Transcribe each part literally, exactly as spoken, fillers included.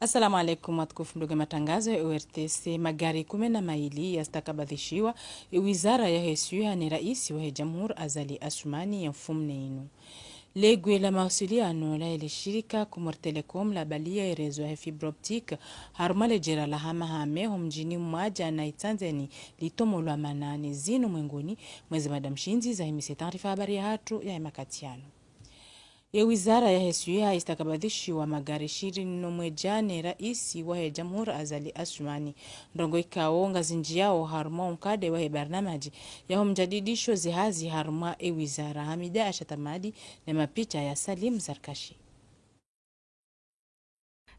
Assalamu alaikum, watukufu ndugu matangazo ya O R T C. Magari kume na mayili yastakabadhishiwa ye wizara yahe swiha ne raisi wahe jamhuri Azali Assoumani ye mfumone inu. Legwe la mawasiliano lahe le shirika Comores Telecom labaliya ye réseau yahe fibre optique harumwa le jera la Hamahame ho mdjini Mwadja na Itsandzeni litomolwa manane. Zinu mwengoni mweze madamshindzi zahimise taarifa habari yahatru yahe makati yanu. Ye wizara yahe swiha istakabadhishiwa magari shirini no mwedja ne raisi wahe jamhuri Azali Assoumani. Ndrongoo ikao ngazindjiyao harumwa unkade wahe barnamaji yaho mjadidisho ze hazi harumwa ye wizara. Hamida Ashatamadi ne mapicha ya Salim Zarkashi.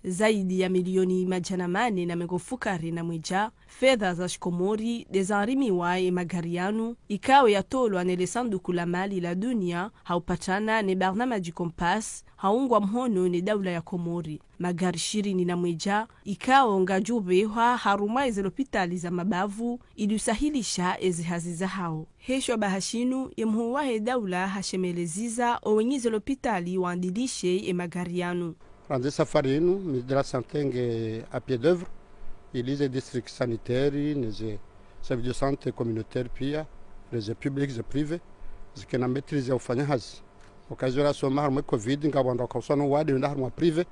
Zaidi ya milioni madjana mane na mengo fukare na mwedja fedha za shikomori nde zarimiwa ye magari yanu, ikao yatolwa ne le sanduku la mali la dunia ha upatrana ne barnamaji Compass, ha ungwa mhono ne daula ya Komori. Magari shirini na mwedja ikao ngayadjo behwa harumwa eze lopitali za mabavu ili usahilisha eze hazi zahao. He shwabaha shinu, ye mhuu wahe daula hashemeleza owenyi ze lopitali waandilishe ye magari yanu. Randzi safari inu, ministère de la Santé nge à pied d'œuvre, ili ze district sanitaire, ne ze service de santé communautaire pia, ne ze public, ze privé, zikena maîtrise ya ufanya hazi. Occasion rasoma harumwa covid, nga wandru wakauswa no wade wenda harumwa privé,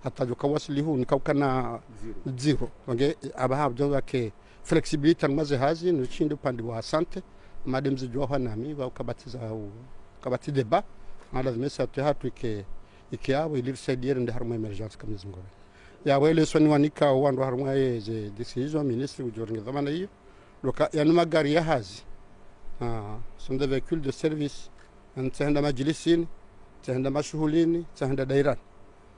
hata djo kawasili hu, nika ukana zéro. Zéro. Wange, aba habdjo wake flexibilité harumwa ze hazi, no shindi upande wa santé, madame zidjua hwa nami, wa ukabatiza u-, ukabati débat, ma lazima sa tu hatu ike, ike abo, ili risaidiye rende harumwa émergence kama zingore. Ya wele soni wanika wandru harumwa ye ze décision, ministre udjo renge dhamana iyo. Loka, yanu magari ya hazi. Ah, sont des véhicules de service. Yanu tsahenda majlisini, tsahenda mashuhulini, tsahenda dairani.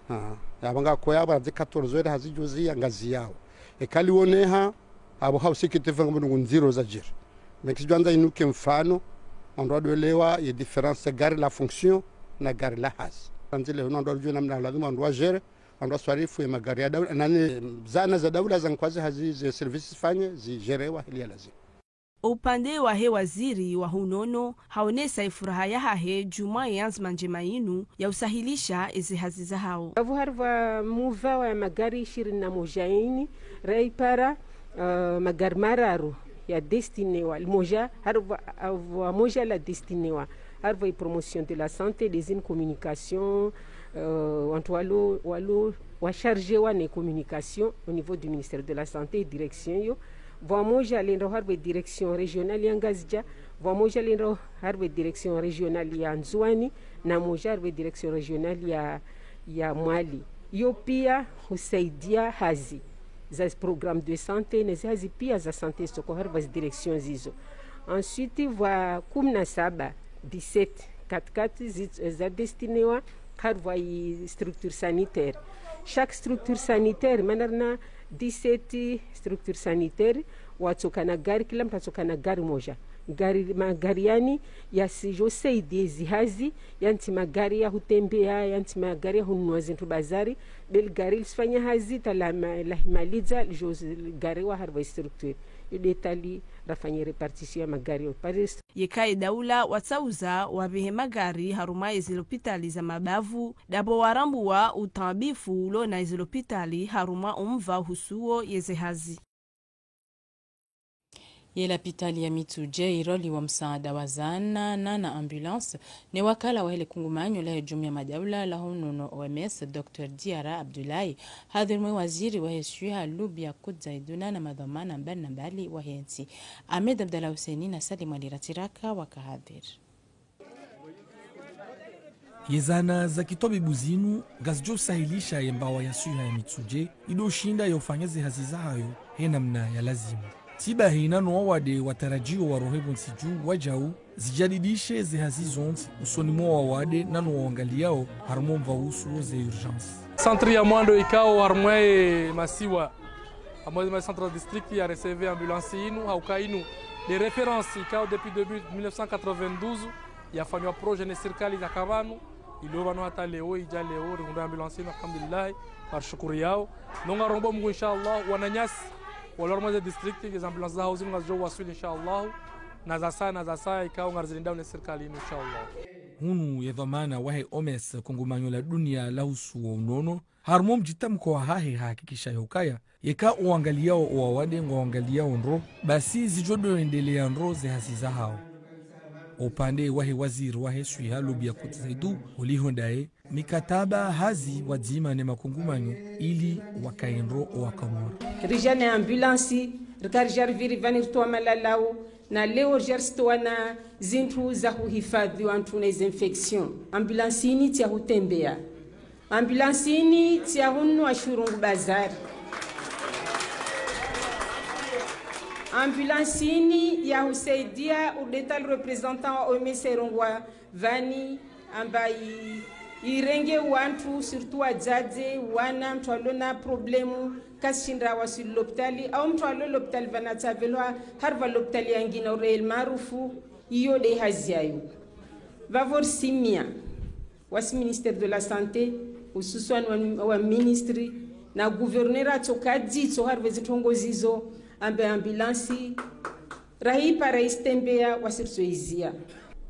Ah, ya banga koya ba ze quatorze heures hazi djozi ya ngazi yao. Eka liwoneha, abo hausikitifu nga mndru ndziro zadjiri. Mekisi djwandza inuke mfano, wandru wadwelewa ye différence gari la fonction na gari la hazi. Randzi le wandru wadjue namna lazima wandru wagere, wandru waswarifu ye magari ya daula, nani zana za daula za nkwazi hazi ze service zifanye, zigerewa heli ya lazima. Upande wahe waziri wa hunono, haonesa ifuraha yahahe djumwa ye anzima ndjema inu ya usahilisha eze hazi zahao. Apvo haripvwa muva wa magari shirini na moja ini, raipara, eh, magari mararu ya destinewa, limoja, haripvwa, apvo moja la destinewa, haripvwa i promotion de la santé, des in communication, eh, wantru walo, walo, wa chargé wa ne communication au niveau du ministère de la Santé, direction yo, pvwamoja lenda haripvwa direction régionale ya Ngazidja, pvwamoja lenda haripvwa direction régionale ya Ndzuani, na moja haripvwa direction régionale ya, ya Mwali. Yo pia husaidia hazi za programme de santé, ne zi hazi pia za santé soko haripvwa zi direction zizo. Ensuite, pvwa kumi na saba, dix-sept, quatre-quatre zi-, za destinewa haripvwa i structure sanitaire. Chaque structure sanitaire, mana rina dix-sept structure sanitaire, watsoka na gari, kila mntru atsoka na gari moja. Gari, magari yani, yasidjo saidia zi hazi, yantsi magari ya hutembea, yantsi magari ya hununua zintru bazari, bel gari lisifanya hazi, ta la ma-, la himalidza, lidjo zi-, gari wa haripvwa i structure. Yo de tali rafanya répartition ya magari yo. Paris. Yeka ye daula watsauza wapvehe magari harumwa eze lopitali za mabavu, dapvo warambua utaabifu ulo na eze lopitali harumwa umva uhusuo yeze hazi. Ye lapitali ya Mitsudje iroliwa msaada wa zana na, na ambulance, ne wakala wahe le kungumanyo lahe jumuiya madaula la hunono O M S, Docteur Diarra Abdoulaye, hadhwiri mwe waziri wahe swiha Loubia Koudzaïdouna na madhwamana mbali na mbali wahe ntsi. Ahmed Abdallah Husseini na Salim Ali Ratsiraka waka hadhwiri. Ye zana za kitwabibu zinu ngazidjo sahilisha ye mbawa ya swiha ya Mitsudje, ido shinda ya ufanya ze hazi zahayo he namna ya lazima. Tsi bahi nano wawade watarajio warohe pvontsi dju wadjau, zijadidishe ze hazi zontsi usoni mwa wawade nano wawangaliyao harumwa mva uhusuo ze urgence. Centre ya mwando ikao harumwa ye masiwa, amwe ma centre district ya recevoir ambulance inu, hauka inu de référence ikao depuis début mille neuf cent quatre-vingt-douze, yafanywa projet ne sirikali zaka pvanu, ilo pvanu hata leo, idja leo, rihundra ambulance inu, alhamdulillah, ngarishukuru yao. No ngarombo Mungu, inshallah, wananyasi walo harumwa ze district, ze ambulance zahao zinu ngazidjo waswili, inshallah, na zasaya, na zasaya, ikao ngarizilindao ne sirikali inu, inshallah. Hunu ye dhwamana wahe O M S, kongomanyo la dunia lahusu wo unono, harumwa mdjitamko wahahe hahakikisha ya ukaya yeka owangaliyao owawade ngwawangaliyao ndro, basi zidjo ndo endeleya ndro ze hazi zahao. Opvande wahe waziri wahe swiha Lubia Kuti Saidu, uliho ndaye mikataba hazi pvwadzima ne makongomanyo ili wakaye ndro owakomori. Ridja ne ambulansi, rika ridja ripviri pvani ritowa malalao, na leo ridja risitowa na zintru za huhifadhwi wantru ne ze infection. Ambulansi ini tsi ya hutembeya. Ambulansi ini tsi ya hununua shurungu bazari. Ambulansi ini ya husaidia, uri ndeta le représentant wa O M S erongwa pvani, amba i-, irenge wantru, surtout wadzadze, wana, mtru alo na problème, kasishinda wasili lopitali, au mtru alo lopitali pvanu tsavelwa harumwa lopitali yangina uri El Maarouf, iyo nde hazi yayo. Pvapvo risimia wasi ministère de la Santé, hususwani wa, wa ministre, na gouverneur atsoka dzitso harumwa ezitrongo zizo, amba ambulansi, rahipa raisitembeya wasi ritsoiziya.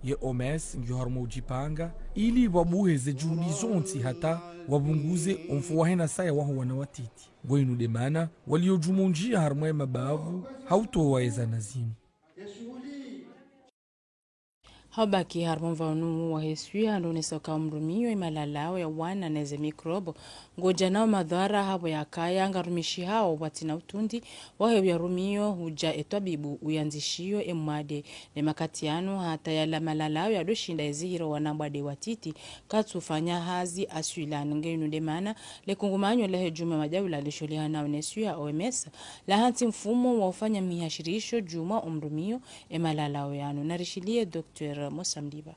Ye O M S ngiyo harumwa udjipanga, ili wabuhe ze juhudi zontsi hata wapvunguze omfo wahe nasaya waho wana watiti. Ngo inu nde mana, waliyo djumwa undjia harumwa ye mabavu, hautowa ezana zinu. Haubaki harumwa omva unu wahe swiha, ndo onesa uka omrumiyo emalalao ya wana ne ze mikrobo, ngodja nao madhwara hapvo yakaya ngarumishihao pvwatsina utrundi, wahe uyarumiyo hudja etwabibu uyandzishiyo emwade. Ne makati yanu hata yala malalao yadoshinda ezihiro wana mbwade watiti, katsufanya hazi aswilan. Nge inu nde mana, le kongomanyo lahe djumwa majaula lishuhulihanao ne swiha O M S, lahantsi mfumo wa ufanya mihashirisho djumwa omrumiyo emalalao yanu. Narishiliye Docteur Musa Mdiba.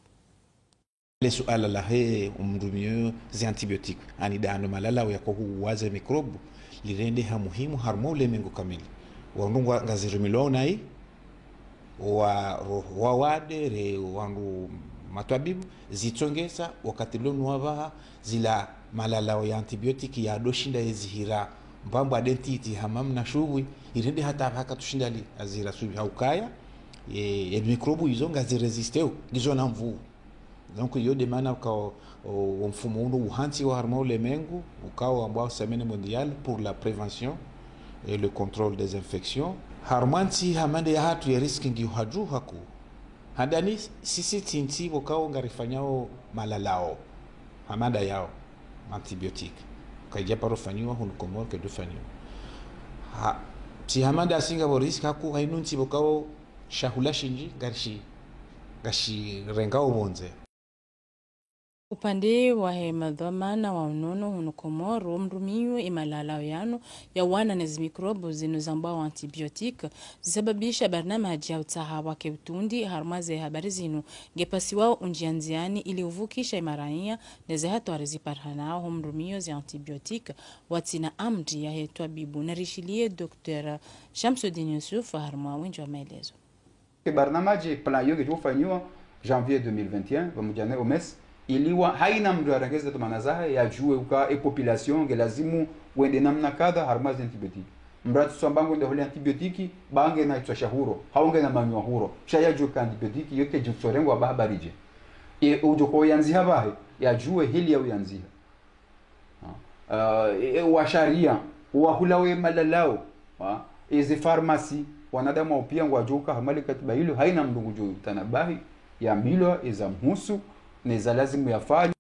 Le suala lahe omrumiyo ze antibiotique, ani ndano malalao yako huwaza mikrobu, lirendeha muhimu harumwa ulemengu kamili. Wandru ngwa, ngazirumilwao nayi, wa, ro-, wawade, re, wandru matwabibu, zitsongeza, wakati lonu wapvaha, zila malalao ya antibiotique yadoshinda ezihira mbwambwa ndentiti hama mna shubwi, irende hata pvaka tsushinda li, azira shubwi haukaya, e, e mikrobu izo ngaziresisteo, ngizo na nvuu. Donc, iyo nde mana uka o, o, o mfumo unu uhantsiwa harumwa ulemengu, ukao ambwao Semaine mondiale pour la prévention et le contrôle des infections. Harumwa ntsi hama nde yahatru ye risque ngiyo hadju haku. Handani sisi tsi ntsi pvokao ngarifanyao malalao, hama ndayao, antibiotique. Kaidja paro fanyiwa, hunu Komori kaidjo fanyiwa. Ha, tsi hama ndasi ngapvo risque haku, ha inu ntsi pvokao shahula shindji, ngarishi, ngashirengao pvondze. Upande wahe madhwamana wa unono hunu Komori, omrumiyo emalalao yanu ya wana ne ze mikrobu zinu zambwao antibiotique, zisababisha barnamaji ya utsaha wake utrundi harumwa ze habari zinu, ngepasiwao undjia ndziani ili uvukisha emaraya ne ze hatwari ziparihanao ho mrumiyo ze antibiotique, pvwatsina amri yahe twabibu. Narishiliye Docteur Shamsuddin Yusuf harumwa wendji wa maelezo. Ke barnamaji, plan yo ngedjo fanyiwa janvier deux mille vingt et un, pvamodja ne O M S, ili wa, haina mndru yarenge ze dhwamana zahe, yadjuwe uka e population nge lazimu wende namna kadha harumwa ze antibiotique. Mndru atsiswamba ngwende hule antibiotique, ba ngena itswa sha huro, hau ngena manywa huro. Sha yadjuwe ka antibiotique, yo kedji utsorengwa ba habari dje. E, udjo ko yandziha bahe, yadjuwe heli ya uyandziha. Ah, e, e, wa sharia, wahula we malalao, ah, eze farmasi, wanadamu wao pia ngwadjo uka harumwa le katiba ilo, haina mndru ngudjo tanabahi, yambilwa, eza mhusu, neza lazimu yafanywe.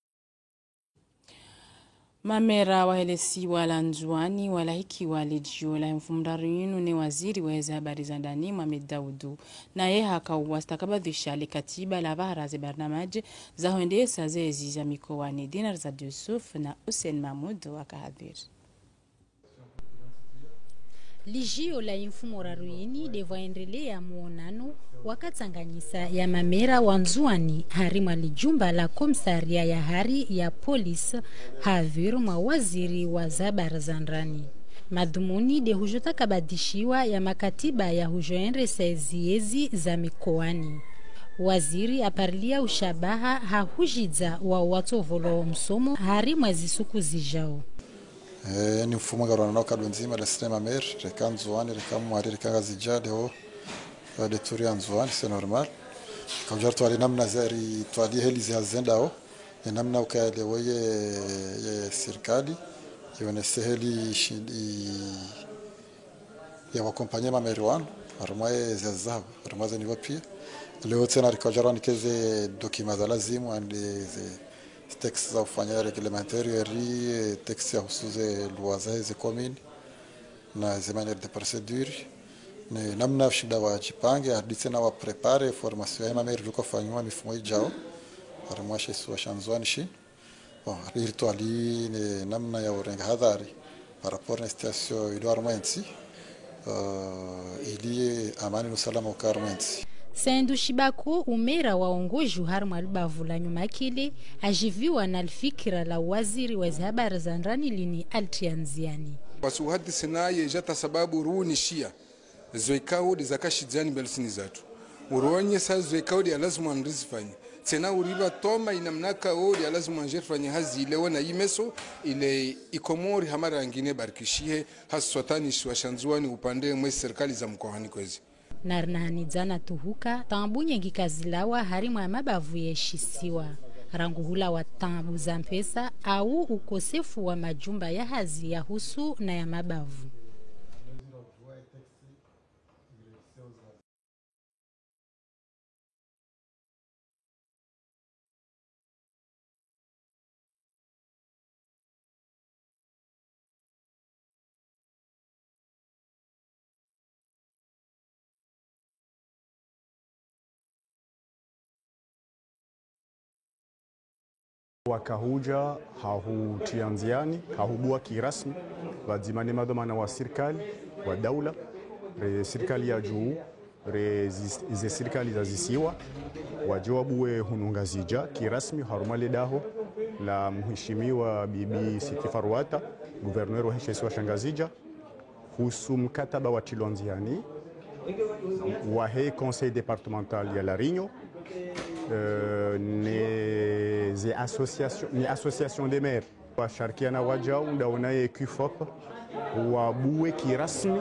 Mamera wahe le siwa la Ndzuani walahikiwa le djio la mfumoraru yinu ne waziri waheze habari za ndani Mohamed Daoudou. Naye haka uwastakabadhisha le katiba la pvahara ze barnamaji za hwendesa ze ezi za mikowani. Dinar Zad Youssouf na Hussein Mahmoud waka hadhwiri. Lijio la imfumoraru yini ndepvwa endelea muonano wakatsanganyisa ya mamera wa Ndzuani harimwa lijumba la komisaria ya hari ya polisi hadhwiri mwa waziri wa za habari za ndani. Madhumuni nde hudjo takabadhishiwa ya makatiba ya hudjo endesa ezi ezi za mikowani. Waziri aparilia ushabaha ha hudjidza wa watsovolwa wo msomo harimwa zisuku zijao. Eh, ni mfumo ngarwana nao kado ndzima la sine mamera, reka Ndzuani, reka Mwali, reka Ngazidja, ndeho, eh, nde turi ya Ndzuani, c'est normal. Kaudja ritwali namna zari twali heli zia zendao, ye namna ukaya leo ye, ye sirikali, yonese heli shi-, i-, ya wakompanye mameri wanu, harumwa ye zia zahabu, harumwa ze nivo pia. Leo tsena rikaudja rwanike ze dokima za lazimu, ande ze texte za ufanya réglementaire, eri, eh, texte ya husu ze loi za ze commune, na ze manière de procédure, ne namna ushinda wajipange, hadi tsena waprépare formation ya mameri luko fanywa mifumo idjao, harumwa she isiwa sha Ndzuani shinu. Bon, iri twali ne namna ya urenga hadhari par rapport na situation ilo harumwa entsi, euh, ili amani no usalama uka harumwa entsi. Saïdou Chibakou, umera wa Ongojou harumwa libavu la Nyumakili, ajiviwa na lifikira la uwaziri wa zihabari za ndani lini alitia ndziani. Wasi uhadisi naye jata sababu ruunishia zo ikao de zaka shidziani mbeli sini zatru. Uruonyesa zo ikao de ya lazimu anrizifanye. Tsena uriba toma inamna kao de ya lazimu anjerifanye hazi ile wona imeso ile iKomori hamara yangine barikishihe haswatani isiwa sha Ndzuani upande mwe sirikali za mkohani kwezi. Na rina hanidza na tuhuka, taabu nyengi kazilawa harimwa mabavu ye shisiwa. Rangu hulawa taabu za mpesa au ukosefu wa majumba ya hazi ya husu na ya mabavu. Wakahudja hahutia ndziani, hahubua kirasmi, pvadzima ne madhwamana wa sirikali, wa daula, re sirikali ya juu, re zi-, ze sirikali za zisiwa, wadje wabue hunu Ngazidja, kirasmi, harumwa le daho la mheshimiwa Bibi Sitti Farouata, gouverneur wa he she isiwa sha Ngazidja, husu mkataba wa tilwa ndziani, wa he conseil départemental ya La Réunion, euh, ne ze association, ne association des maires. Washarikiana wadjau ndaona ye CUFOP, wabue kirasmi,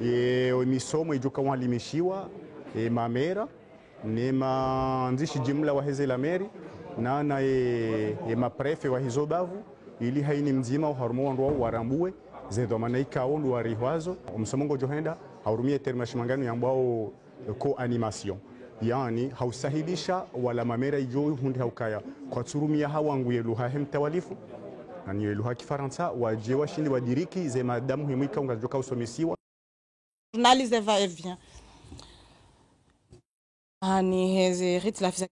ye misomo idjoka walimishiwa, ye mamera, ne mandzishi jimla wa heze la mairie, na, na ye, ye maprefe wa hizo bavu, ili haini mdzima uharumwa wandru wao warambue, ze dhwamana ikao ndo warihwazo, omsomo ngodjo henda, haurumia terme ya shimangani yambwao co-animation. Yaani, hausahilisha wala mamera idjo hundri haukaya, kwatsurumia hawangu ye lugha he mtawalifu, yaani ye lugha kifarantsa, wadje washindi wadiriki, ze mada muhimu ikao ngazidjoka usomesiwa. Journaliste va et vient. Hani heze ritla fisa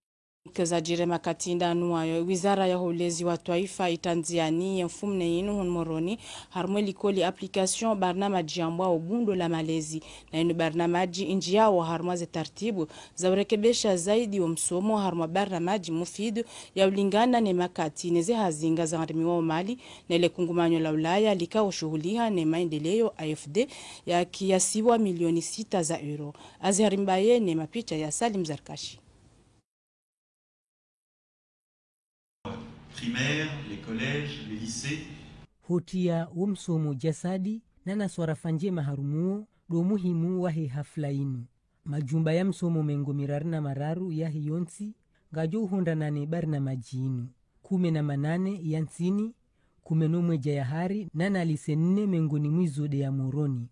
ke zadjiri makati ndanu wayo, wizara ya ulezi wa twaifa itia ndziani ye mfumone yinu hunu Moroni, harumwa likoli application barnamaji yambwao bundo la malezi. Na yinu barnamaji indjiao harumwa ze tartibu za urekebesha zaidi wo msomo harumwa barnamaji mufidu ya ulingana ne makati ne ze hazi ngaza ngarimiwao mali ne le kungumanyo la Ulaya likao shuhuliha ne maendeleo A F D ya kiasi wa milioni sita za euro. Azhar Mbaye ne mapicha ya Salim Zarkashi. Primaire, les collèges, les lycées. Hutia wo msomo jasadi na naswarafa ndjema harumwa wo ndo muhimu wa he hafla yinu. Majumba ya msomo mengo miraru na mararu ya he yontsi ngadjo uhundrana ne barnamaji yinu. Kume na manane ya ntsini, kume no mwedja ya hari, na na lycée nne mengoni mwa izo nde ya Moroni.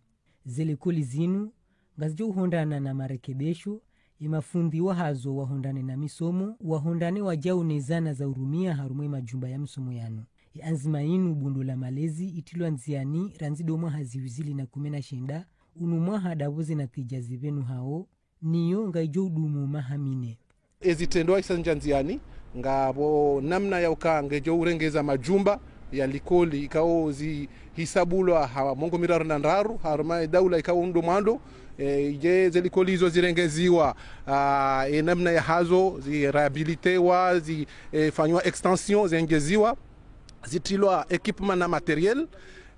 Ze likoli zinu ngazidjo uhundrana na marekebesho, ye mafundi wahazo wahundrane na misomo, wahundrane wadjau ne zana za urumia harumwa ye majumba ya msomo yanu. Ye anzima yinu bundo la malezi itilwa ndziani randzi ndo mwaha zihwi zili na kume na shenda, unu mwaha ndapvo ze natija zipvenuhao, nayo ngaidjo udumu maha mine. Ezi trendwa isa ndja ndziani, ngapvo namna ya uka ngedjo urengeza majumba ya likoli ikao zihisabulwa ha mengo miraru na ndraru, harumwa ye daula ikao ndo mwando, e, idje ze likoli izo zirengeziwa, a, e, namna ya hazo, zi réhabilitewa, zi, e, fanywa extension, zengeziwa, zitilwa équipement na matériel,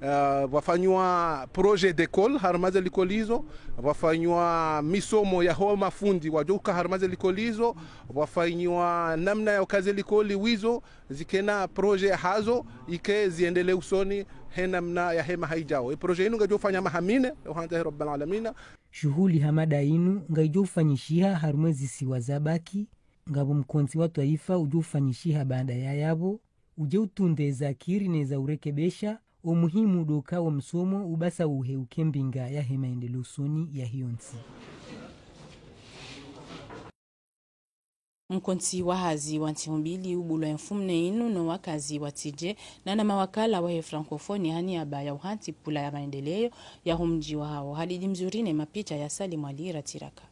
euh, pvwafanywa projet d'école harumwa ze likoli izo, pvwafanywa misomo ya ho mafundi wadjo uka harumwa ze likoli izo, pvwafanywa namna ya uka ze likoli wizo zikena projet hazo, ike ziendelee usoni he namna ya he maha idjao. E projet inu ngedjo ufanya maha mine, uhandza he Rabbal Alamina. Shuhuli hama nda inu ngayidjo ufanyishiha harumwa ezisiwa zabaki, ngapvo mkontsi wa twaifa udjo ufanyishiha baanda ya yapvo, udje utunde zakiri neza urekebesha, omuhimu ndo uka wo msomo ubasa uhe uke mbinga yahe maendeleo usoni yahe yontsi. Mkontsi wa hazi wa ntsihu mbili ubulwa emfumne inu no wakazi wa Tsidje, nana mawakala wahe Francophonie ha niaba ya uhantsi pula ya maendeleo yaho mdji wahawo. Hadidi Mzuri ne mapicha ya Salim Ali Ratiraka.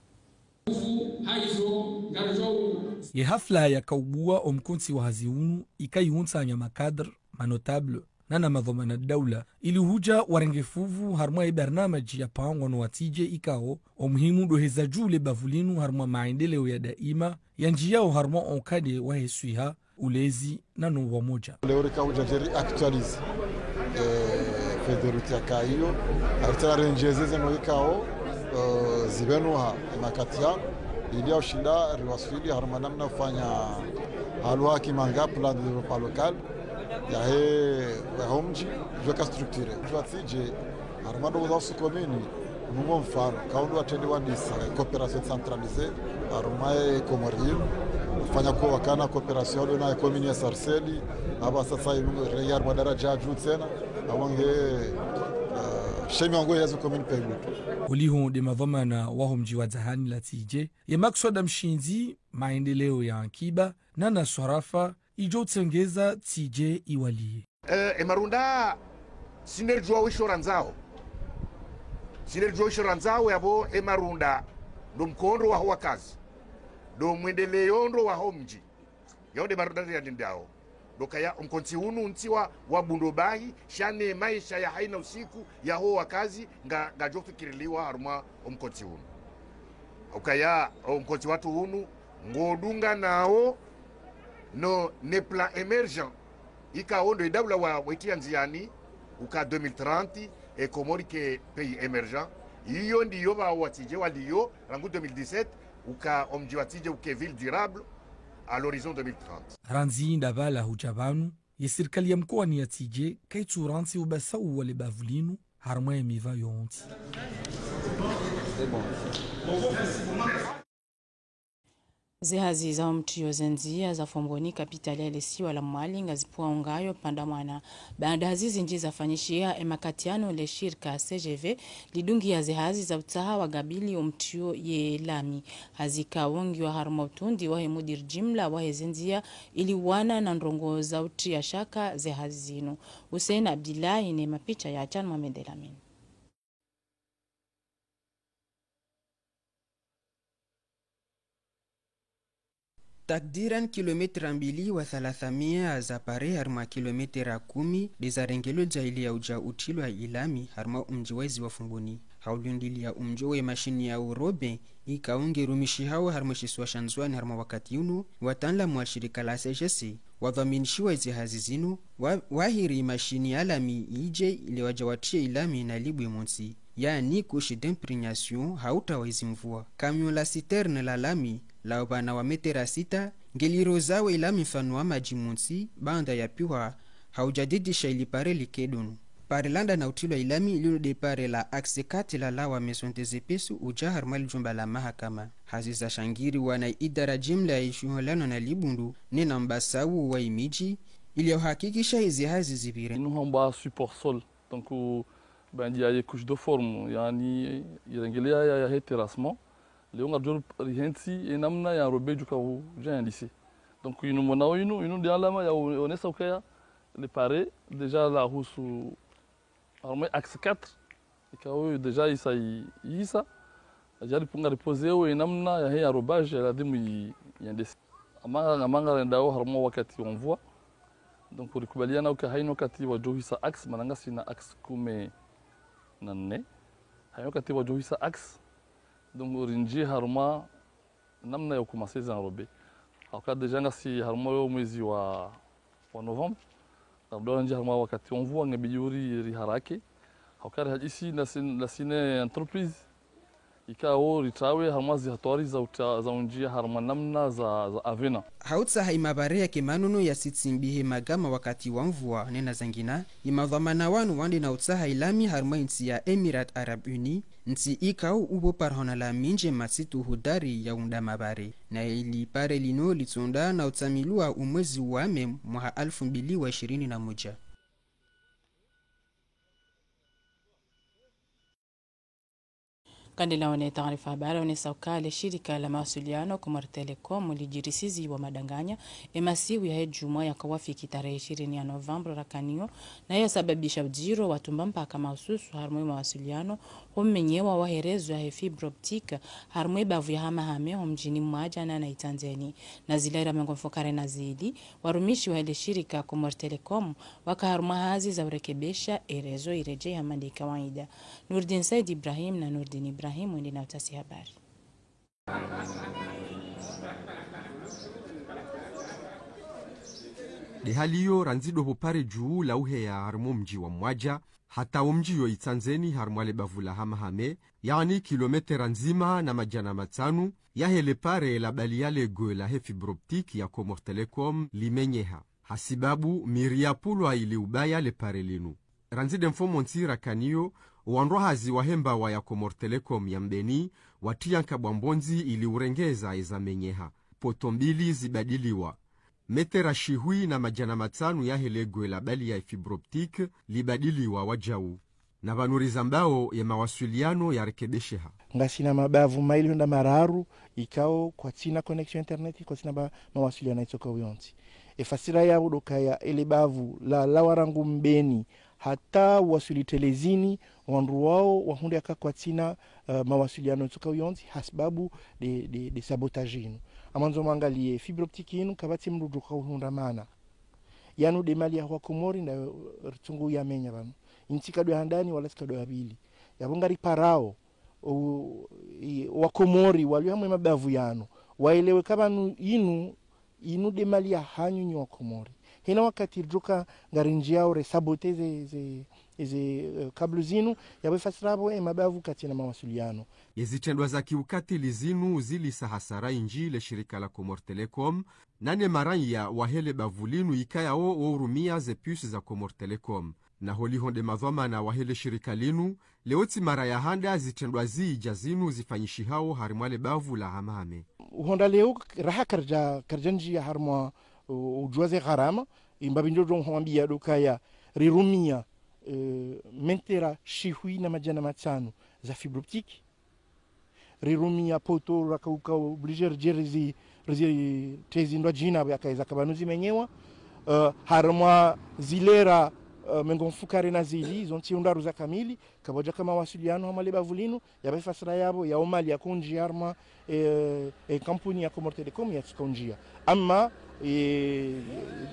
Ye hafla yaka ubua omkontsi wa hazi unu ika iuntsanya makadre, manotable, nana madhwamana daula, ili hudja warenge fuvu harumwa ye barnamaji yapangwa no wa Tsidje ikao, omuhimu ndo uheza dju le bavu linu harumwa maendeleo ya daima, yandjiyao harumwa onkade wahe swiha, ulezi, nano wamoja. Leo rika udja djeri actualiser, eh, feuille de route yaka iyo, arita rendjeze zeno ikao, eh, zibenuha emakati ya, ili ya ushinda riwaswili harumwa namna ufanya halwa kimanga plan de développement local, yahe, yaho mdji, djoka structuré. Djwa Tsidje, harumwa ndrongoo za usukomini, nungo mfano, kaundu watrende wandisa, eh, coopération décentralisée, harumwa ye Komori inu, ufanya kuwa wakana coopération ndo na commune ya Sarcelles, apvasa inu reya harumwa daraja ya dju tsena, awange, eh, shemi wangu ya zu commune pegu. Oliho nde madhwamana waho mdji wa Dzahani la Tsidje, ye makswada mshindzi, maendeleo ya ankiba, nana swarafa, idjo utsengeza Tsidje iwaliye. Eh, emarunda, tsi nde ridjuwa wisho randzao. Tsi nde ridjuwa wisho randzao yapvo emarunda, ndo mkondo waho wakazi. Ndo mwendeleo ndo waho mdji. Yao nde marunda riyalindao. Ndo ukaya omkontsi unu ntsi wa, wa bundo bahi, sha ne maesha ya haina usiku, yaho wakazi, nga, ngayidjo fikiriliwa harumwa omkontsi unu. Ukaya, omkontsi watru unu, ngodunga nao, no, ne plan émergent, ikao ndo idaula wa, waitia ndziani, uka deux mille trente, e Komori ke pays émergent. Iyo ndiyo pvao wa Tsidje waliyo, rangu deux mille dix-sept, uka omdji wa Tsidje uke ville durable, à l'horizon deux mille trente. Randzi ndapvala hudja pvanu, ye sirikali ya mkowani ya Tsidje, kayitsu rantsi ubasau wa le bavu linu, harumwa ye miva yontsi. Zehazi za omtriyo zendziya za Fomboni, kapitali ya lesiwa la Mwali, ngazipvwa ungayo pvanda mwana. Baanda hazi zindji zafanyishiha, emakati yanu le shirika C G V lidungiya zehazi za utsaha wa gabili omtriyo ye lami. Hazi ikao ngiyo harumwa utundi wahe mudir jimla wahe zendziya ili wana na ndrongoo za utriya shaka zehazi zinu. Hussein Abdillahi ne mapicha ya Chan Mohamed El Amin. Takdiran kilometra mbili wa thalathamia za pare harumwa kilometra kumi nde zarengelwa djayili ya udja utrilwa ilami harumwa omdji wa ezi wa Fomboni. Ha ulindiliya omdjo we mashini ya urobe, ikao ngerumishihao harumwa eshisiwa sha Ndzuwani harumwa wakati unu, wataanlamu wa shirika la C G C, wadhwaminishiwa ezi hazi zinu, wa, wahiri mashini ya lami idje ile wadja watriye ilami na libwe montsi, yaani couche d'imprégnation, ha utrawa ezi mvua. Kamion la citerne la lami, la upana wa metera sita, ngelirozao ilami mfano wa madji montsi, baanda ya piwa, ha ujadidisha ili pare like dunu. Pare landa na utrilwa ilami lilo nde pare la axe quatre lalawa Maison des Épices udja harumwa lijumba la mahakama. Hazi zashangiriwa na idara jimla ya ishuhulano na libundu, nena mbasau wa imidji, ili ya uhakikisha ezi hazi zipvire. Inu hamba support sol. Donc, ben, il y a une couche de forme, yaani, irengelea ya, ya, ya terrassement. Leo ngaridjo rihentsi, e namna ya robe djuka udja yandise. Donc, inu monao inu, inu nde alama ya u-, onesa ukaya, le pare, déjà la husu, harumwa axe quatre, ikao déjà isa i-, isa, ajari punga ripozeo e namna yahe ya robage ya ladhimu i-, yandese. Amanga, amanga rendao harumwa wakati wa mvua. Donc, rikubaliana uka haina wakati wadjo hisa axe, mana ngasina axe kume na nne. Haina wakati wadjo hisa axe. Donc, rindjie harumwa namna ya ukomanse ezi enrobé. Hauka déjà ngasi harumwa yo mwezi wa, wa novembre. Labda rindjie harumwa wakati wa mvua ngebidi uri riharake. Hauka rihadisi na sin-, na sine entreprise. Ikao ritawe harumwa zihatwari za uta-, za undjia harumwa namna za, za avena. Ha utsaha imabare yake manono yasitsimbihe magama wakati wa mvua nena zangina, imadhwamana wanu wande na utsaha ilami harumwa intsi ya Emirats Arabes Unis, ntsi ikao ubo parahona lami ndjema situ hudari ya unda mabare. Na ili pare lino litsonda na utsamilwa umwezi wa me mwaha alfu mbili wa ishirini na moja. Kandela one taarifa habari, one sauka le shirika la mawasiliano Comores Telecom lidjirisizi wa madanganya, emasihu yahe djumwa yakawafiki tarehe ishirini ya novembre rakaniyo, na yasababisha udziro wa tumba mpaka mahususu harumwa mawasiliano, ho mmenyewa wahe rezo yahe fibre optique, harumwa bavu ya Hamahame, ho mdjini Mwadja na na Itsandzeni. Na zilera mengo mfukare na zili, warumishi wahe le shirika Comores Telecom, waka harumwa hazi za urekebesha erezo iredjei hama nde kawaida. Nurdin Said Ibrahim na Nurdin Ibrahim wende na utasi habari. De hali iyo randzi doho pare djuu la uheya harumwa mdji wa Mwadja, hata wo mdji yo Itsandzeni harumwa le bavu la Hamahame, yaani kilometera ndzima na madjana matsanu, yahe le pare la bali ya le gwe lahe fibre optique ya Comores Telecom limenyeha. Hasibabu miri yapulwa ili ubaya le pare linu. Randzi de mfumontsi rakaniyo, wandrwa hazi wahe mbawa ya Comores Telecom ya Mbeni, watriya nkabwa mbondzi ili urengeza eza menyeha. Poto mbili zibadiliwa. Metera shihwi na madjana matsanu yahe le gwe la bali ya fibre optique libadiliwa wajau. Na pvanu rizambao ye mawasiliano yarekebesheha. Ngasina mabavu maili hwenda mararu, ikao kwatsina connexion internet, kwatsina ba-, mawasiliano itsoka uyontsi. Efasira yapvo ndo kaya ele bavu la, la warangu Mbeni, hata waswili Télé Zine, wandru wao wahundre yaka kwatsina, eh, mawasiliano itsoka uyontsi, hasibabu de, de, de sabotage inu. Amandzo mwangalie fibre optique inu, kapvatsi mndru djoka uhundra mana. Yanu de mali ya wa Komori nda ritsungu ya menya pvanu. Intsi kado ya handani wala tsi kado ya pvili. Yapvo ngariparao, o, i, wa Komori, walio hamwe mabavu yanu. Waelewe ka pvanu inu, inu de mali ya hanyu nyi wa Komori. Hena wakati ridjoka ngarinjiao re saboter ze, ze, ze, eh, kablu zinu, yapvo efasira yapvo e mabavu katsina mawasiliano. Ye zitrendwa za kiukatili zinu zilisa hasara indji le shirika la Comores Telecom, nane maranya wahe le bavu linu ikayao wo urumia ze puce za Comores Telecom. Na holiho nde madhwamana wahe le shirika linu, leo tsi mara ya handa zitrendwa zidja zinu zifanyishihao harimwa le bavu la Hamahame. Uhonda leo raha karidja, karidja ndjia harimwa, uh, udjua ze gharama, imbapvi ndjo djo hwambia ndo kaya rirumia, eh, metera shihwi na madjana matsanu za fibre optique. Rirumia poto raka uka obligé ridje rizi, rizi tezi ndwa djina yaka eza ka pvanu zimenyewa. Eh, harimwa zilera, eh, mengo mfukare na zili, zontsi undraru za kamili, kapvadjaka mawasiliano hamwe le bavu linu, yapvo efasira yapvo, ya o mali yaka undjia harimwa, eh, eh, kampuni ya Comores Telecom yatsuka undjia. Ama, eh,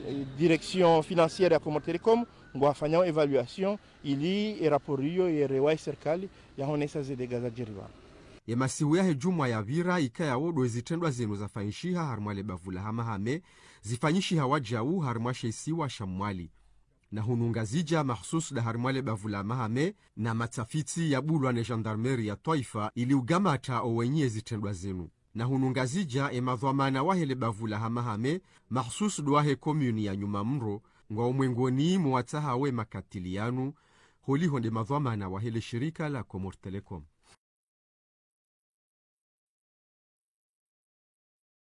eh, direction financière ya Comores Telecom, ngwafanyao évaluation, ili e rapport iyo yerewa e serikali yahonesa ze dégâts zadjiri pvanu. Ye masihu yahe djumwa yapvira ikayao ndo zitrendwa zinu zafanyishiha harimwa le bavu la Hamahame, zifanyishiha wajau harimwa she isiwa sha Mwali. Na hunu Ngazidja mahsusu nda harimwa le bavu la Hamahame, na matafiti yabulwa ne gendarmerie ya twaifa ili ugamata owenyi ye zitrendwa zinu. Na hunu Ngazidja e madhwamana wahe le bavu la Hamahame, mahsusu ndo wahe commune ya Nyuma Mro, ngwao mwengoni mwa watsaha we makatili yanu, holiho nde madhwamana wahe le shirika la Comores Telecom.